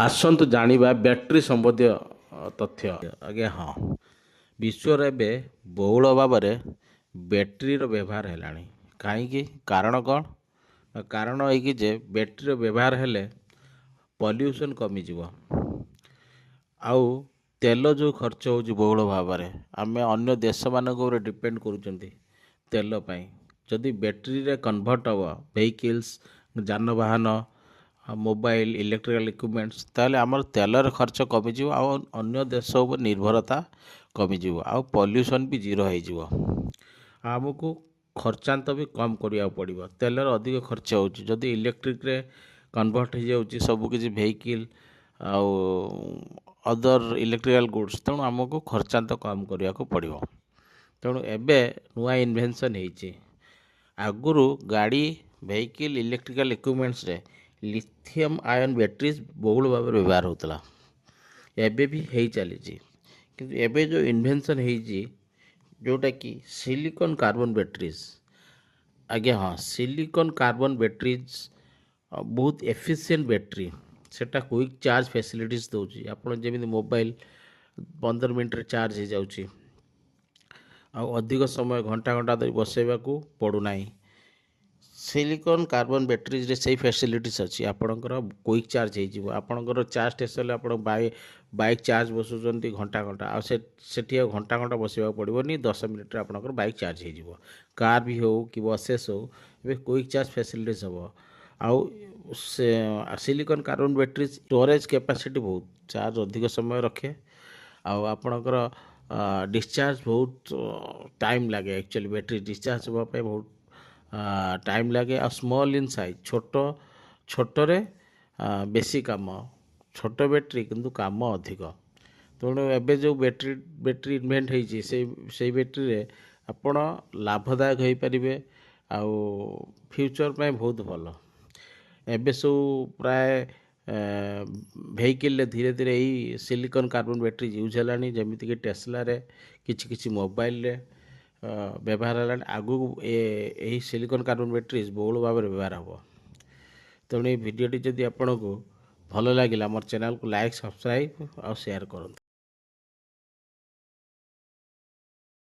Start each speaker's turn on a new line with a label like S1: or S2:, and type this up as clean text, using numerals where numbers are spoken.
S1: ଆସନ୍ତୁ ଜାଣିବା ବ୍ୟାଟେରୀ ସମ୍ବନ୍ଧୀୟ ତଥ୍ୟ। ଆଜ୍ଞା ହଁ, ବିଶ୍ୱରେ ଏବେ ବହୁଳ ଭାବରେ ବ୍ୟାଟେରୀର ବ୍ୟବହାର ହେଲାଣି। କାହିଁକି? କାରଣ କ'ଣ? କାରଣ ଏଇକି ଯେ ବ୍ୟାଟେରୀର ବ୍ୟବହାର ହେଲେ ପଲ୍ୟୁସନ୍ କମିଯିବ ଆଉ ତେଲ ଯେଉଁ ଖର୍ଚ୍ଚ ହେଉଛି ବହୁଳ ଭାବରେ, ଆମେ ଅନ୍ୟ ଦେଶମାନଙ୍କ ଉପରେ ଡିପେଣ୍ଡ କରୁଛନ୍ତି ତେଲ ପାଇଁ। ଯଦି ବ୍ୟାଟେରୀରେ କନଭର୍ଟ ହେବ ଭେହିକିଲ୍ସ, ଯାନବାହନ, ମୋବାଇଲ, ଇଲେକ୍ଟ୍ରିକାଲ ଇକ୍ୱିପମେଣ୍ଟସ୍, ତାହେଲେ ଆମର ତେଲର ଖର୍ଚ୍ଚ କମିଯିବ ଆଉ ଅନ୍ୟ ଦେଶ ଉପରେ ନିର୍ଭରତା କମିଯିବ ଆଉ ପଲ୍ୟୁସନ୍ ବି ଜିରୋ ହେଇଯିବ। ଆମକୁ ଖର୍ଚ୍ଚାନ୍ତ ବି କମ୍ କରିବାକୁ ପଡ଼ିବ। ତେଲର ଅଧିକ ଖର୍ଚ୍ଚ ହେଉଛି। ଯଦି ଇଲେକ୍ଟ୍ରିକରେ କନଭର୍ଟ ହେଇଯାଉଛି ସବୁକିଛି, ଭେହିକିଲ୍ ଆଉ ଅଦର ଇଲେକ୍ଟ୍ରିକାଲ ଗୁଡ଼୍ସ, ତେଣୁ ଆମକୁ ଖର୍ଚ୍ଚାନ୍ତ କମ୍ କରିବାକୁ ପଡ଼ିବ। ତେଣୁ ଏବେ ନୂଆ ଇନଭେନସନ୍ ହେଇଛି। ଆଗରୁ ଗାଡ଼ି, ଭେହିକିଲ୍, ଇଲେକ୍ଟ୍ରିକାଲ ଇକ୍ୱିପମେଣ୍ଟସରେ ଲିଥିୟମ୍ ଆୟନ୍ ବ୍ୟାଟେରିଜ୍ ବହୁଳ ଭାବରେ ବ୍ୟବହାର ହେଉଥିଲା। ଏବେ ବି ହେଇ ଚାଲିଛି। କିନ୍ତୁ ଏବେ ଯେଉଁ ଇନଭେନସନ୍ ହେଇଛି, ଯେଉଁଟାକି ସିଲିକନ୍ କାର୍ବନ୍ ବ୍ୟାଟେରିଜ୍। ଆଜ୍ଞା ହଁ, ସିଲିକନ୍ କାର୍ବନ୍ ବ୍ୟାଟେରିଜ୍ ବହୁତ ଏଫିସିଏଣ୍ଟ ବ୍ୟାଟେରୀ। ସେଟା କୁଇକ୍ ଚାର୍ଜ ଫ୍ୟାସିଲିଟିସ୍ ଦେଉଛି। ଆପଣ ଯେମିତି ମୋବାଇଲ 15 ମିନିଟ୍ରେ ଚାର୍ଜ ହେଇଯାଉଛି ଆଉ ଅଧିକ ସମୟ ଘଣ୍ଟା ଘଣ୍ଟା ଧରି ବସାଇବାକୁ ପଡ଼ୁନାହିଁ, ସିଲିକନ୍ କାର୍ବନ୍ ବ୍ୟାଟେରିଜରେ ସେଇ ଫ୍ୟାସିଲିଟିସ୍ ଅଛି। ଆପଣଙ୍କର କୁଇକ୍ ଚାର୍ଜ ହେଇଯିବ। ଆପଣଙ୍କର ଚାର୍ଜ ଷ୍ଟେସନରେ ଆପଣ ବାଇକ୍ ଚାର୍ଜ ବସାଉଛନ୍ତି ଘଣ୍ଟା ଘଣ୍ଟା, ଆଉ ସେଠି ଆଉ ଘଣ୍ଟା ଘଣ୍ଟା ବସିବାକୁ ପଡ଼ିବନି। 10 ମିନିଟ୍ରେ ଆପଣଙ୍କର ବାଇକ୍ ଚାର୍ଜ ହେଇଯିବ। କାର୍ ବି ହେଉ କି ବସେସ୍ ହେଉ, ଏବେ କୁଇକ୍ ଚାର୍ଜ ଫ୍ୟାସିଲିଟିସ୍ ହେବ। ଆଉ ସେ silicon carbon batteries storage capacity ବହୁତ, ଚାର୍ଜ ଅଧିକ ସମୟ ରଖେ ଆଉ ଆପଣଙ୍କର ଡିସଚାର୍ଜ ବହୁତ ଟାଇମ୍ ଲାଗେ। ଆକ୍ଚୁଆଲି ବ୍ୟାଟେରୀ ଡିସଚାର୍ଜ ହେବା ପାଇଁ ବହୁତ ଟାଇମ୍ ଲାଗେ। ଆଉ ସ୍ମଲ୍ ଇନ୍ ସାଇଜ୍, ଛୋଟ ଛୋଟରେ ବେଶୀ କାମ। ଛୋଟ ବ୍ୟାଟେରୀ କିନ୍ତୁ କାମ ଅଧିକ। ତେଣୁ ଏବେ ଯେଉଁ ବ୍ୟାଟେରୀ ବ୍ୟାଟେରୀ ଇନଭେଣ୍ଟ ହେଇଛି, ସେଇ ସେଇ ବ୍ୟାଟେରୀରେ ଆପଣ ଲାଭଦାୟକ ହେଇପାରିବେ ଆଉ ଫ୍ୟୁଚର୍ ପାଇଁ ବହୁତ ଭଲ। ଏବେ ସବୁ ପ୍ରାୟ ଭେହିକିଲ୍ରେ ଧୀରେ ଧୀରେ ଏଇ ସିଲିକନ୍ କାର୍ବନ୍ ବ୍ୟାଟେରୀ ୟୁଜ୍ ହେଲାଣି, ଯେମିତିକି ଟେସ୍ଲାରେ, କିଛି କିଛି ମୋବାଇଲରେ ବ୍ୟବହାର ହେଲାଣି। ଆଗକୁ ଏହି ସିଲିକନ୍ କାର୍ବନ୍ ବ୍ୟାଟେରିଜ୍ ବହୁଳ ଭାବରେ ବ୍ୟବହାର ହେବ। ତେଣୁ ଏଇ ଭିଡ଼ିଓଟି ଯଦି ଆପଣଙ୍କୁ ଭଲ ଲାଗିଲା, ମୋର ଚ୍ୟାନେଲକୁ ଲାଇକ୍, ସବସ୍କ୍ରାଇବ୍ ଆଉ ସେୟାର କରନ୍ତୁ।